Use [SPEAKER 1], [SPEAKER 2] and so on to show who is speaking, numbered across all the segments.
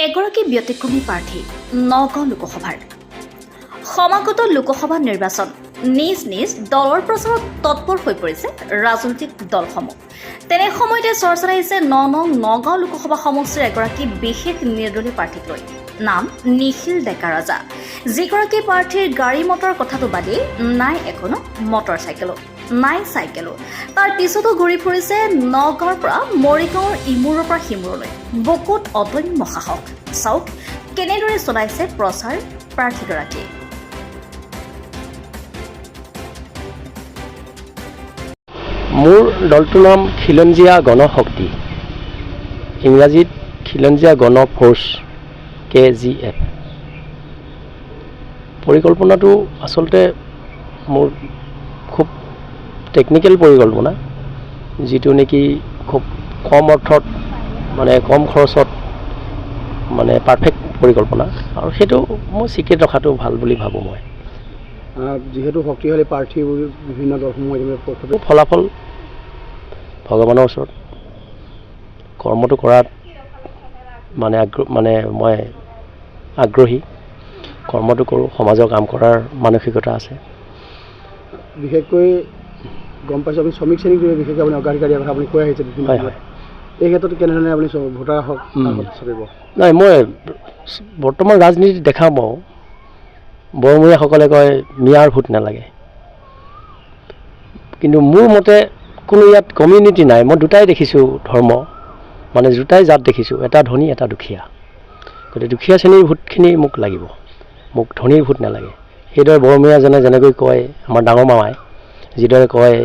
[SPEAKER 1] এগৰাকী ব্যতিক্ৰমী প্ৰাৰ্থী নগাঁও লোকসভাৰ। সমাগত লোকসভা নিৰ্বাচন, নিজ নিজ দলৰ প্ৰচাৰত তৎপৰ হৈ পৰিছে ৰাজনৈতিক দলসমূহ। তেনে সময়তে চৰ্চাত আহিছে ন নং নগাঁও লোকসভা সমষ্টিৰ এগৰাকী বিশেষ নিৰ্দলীয় প্ৰাৰ্থীক লৈ। নাম নিখিল ডেকা ৰাজা। যিগৰাকী প্ৰাৰ্থীৰ গাড়ী মটৰ কথাটো বাদেই, নাই এখনো মটৰ চাইকেলো, নাই চাইকেলো। তাৰ পিছতো ঘূৰি ফুৰিছে নগাঁৱৰ পৰা মৰিগাঁৱৰ ইমূৰৰ পৰা সিমূৰলৈ, বুকুত অদম্য সাহস। চাওক কেনেদৰে চলাইছে প্ৰচাৰ প্ৰাৰ্থীগৰাকীয়ে।
[SPEAKER 2] মোৰ দলটোৰ নাম খিলঞ্জীয়া গণশক্তি, ইংৰাজীত খিলঞ্জীয়া গণ ফ'ৰ্চ, কেজিএফ। পৰিকল্পনাটো আচলতে মোৰ খুব টেকনিকেল পৰিকল্পনা, যিটো নেকি খুব কম অৰ্থত, মানে কম খৰচত, মানে পাৰফেক্ট পৰিকল্পনা। আৰু সেইটো মই চিক্ৰেট ৰখাটো ভাল বুলি ভাবোঁ মই।
[SPEAKER 3] যিহেতু শক্তিশালী প্ৰাৰ্থী বুলি বিভিন্ন দলসমূহ ইতিমধ্যে প্ৰস্তুত।
[SPEAKER 2] ফলাফল ভগৱানৰ ওচৰত। কৰ্মটো কৰাত মানে আগ্ৰহ, মানে মই আগ্ৰহী। কৰ্মটো কৰোঁ, সমাজৰ কাম কৰাৰ মানসিকতা আছে।
[SPEAKER 3] বিশেষকৈ গম পাইছোঁ, আপুনি শ্ৰমিক শ্ৰেণীক বিশেষকৈ আপুনি অগ্ৰাধিকাৰ দিয়াৰ কথা আপুনি কৈ আহিছে বিভিন্ন
[SPEAKER 2] হয়।
[SPEAKER 3] সময়ত। এই ক্ষেত্ৰত কেনেধৰণে আপুনি ভোটাৰ হওক চাপিব?
[SPEAKER 2] নাই, মই বৰ্তমান ৰাজনীতিত দেখা পাওঁ, বৰমূৰীয়াসকলে কয় মিয়াৰ ভোট নালাগে। কিন্তু মোৰ মতে কোনো ইয়াত কমিউনিটি নাই। মই দুটাই দেখিছোঁ ধৰ্ম, মানে দুটাই জাত দেখিছোঁ, এটা ধনী, এটা দুখীয়া। গতিকে দুখীয়া শ্ৰেণীৰ ভোটখিনি মোক লাগিব, মোক ধনীৰ ভোট নালাগে। সেইদৰে বৰমূৰীয়াজনে যেনেকৈ কয়, আমাৰ ডাঙৰ মামাই যিদৰে কয়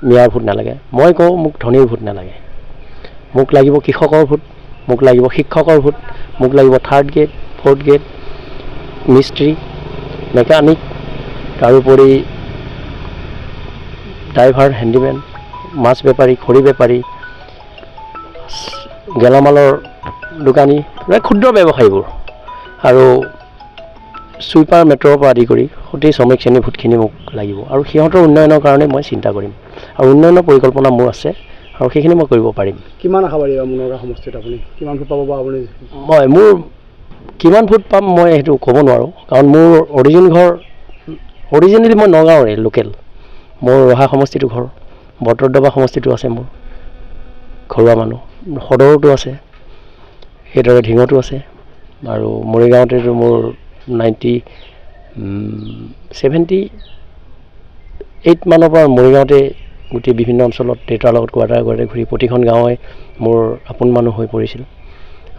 [SPEAKER 2] মিয়াৰ ভোট নালাগে, মই কওঁ মোক ধনীৰ ভোট নালাগে। মোক লাগিব কৃষকৰ ভোট, মোক লাগিব শিক্ষকৰ ভোট, মোক লাগিব থাৰ্ড গ্ৰেড, ফ'ৰ্থ গ্ৰেড, মিস্ত্ৰী, মেকানিক, তাৰোপৰি ড্ৰাইভাৰ, হেণ্ডিমেন, মাছ বেপাৰী, খৰি বেপাৰী, গেলামালৰ দোকানী, মানে ক্ষুদ্ৰ ব্যৱসায়ীবোৰ আৰু চুইপাৰ, মেট্ৰ'ৰ পৰা আদি কৰি গোটেই শ্ৰমিক শ্ৰেণীৰ ভোটখিনি মোক লাগিব। আৰু সিহঁতৰ উন্নয়নৰ কাৰণে মই চিন্তা কৰিম আৰু উন্নয়নৰ পৰিকল্পনা মোৰ আছে আৰু সেইখিনি মই কৰিব পাৰিম।
[SPEAKER 3] কিমান আশাবাদী এইবাৰ নগাঁও সমষ্টিত আপুনি কিমান ভোট পাব বা আপুনি?
[SPEAKER 2] মই মোৰ কিমান ভোট পাম মই সেইটো ক'ব নোৱাৰোঁ, কাৰণ মোৰ অৰিজিন ঘৰ, অৰিজিনেলি মই নগাঁৱৰে লোকেল। মোৰ ৰহা সমষ্টিটো ঘৰ, বটদ্ৰৱা সমষ্টিটো আছে মোৰ ঘৰুৱা মানুহ, সদৰতো আছে, সেইদৰে ঢিঙতো আছে আৰু মৰিগাঁৱতেতো মোৰ 1978 মানৰ পৰা মৰিগাঁৱতে গোটেই বিভিন্ন অঞ্চলত দেউতাৰ লগত কোৱাৰ্টাৰে কোৱাৰ্টাৰে ঘূৰি প্ৰতিখন গাঁৱে মোৰ আপোন মানুহ হৈ পৰিছিল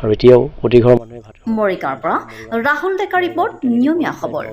[SPEAKER 2] আৰু এতিয়াও প্ৰতি ঘৰৰ মানুহে ভাত
[SPEAKER 1] মৰিগাঁৱৰ পৰা ৰাহুল ডেকাৰ ৰিপৰ্ট, নিয়মীয়া খবৰ।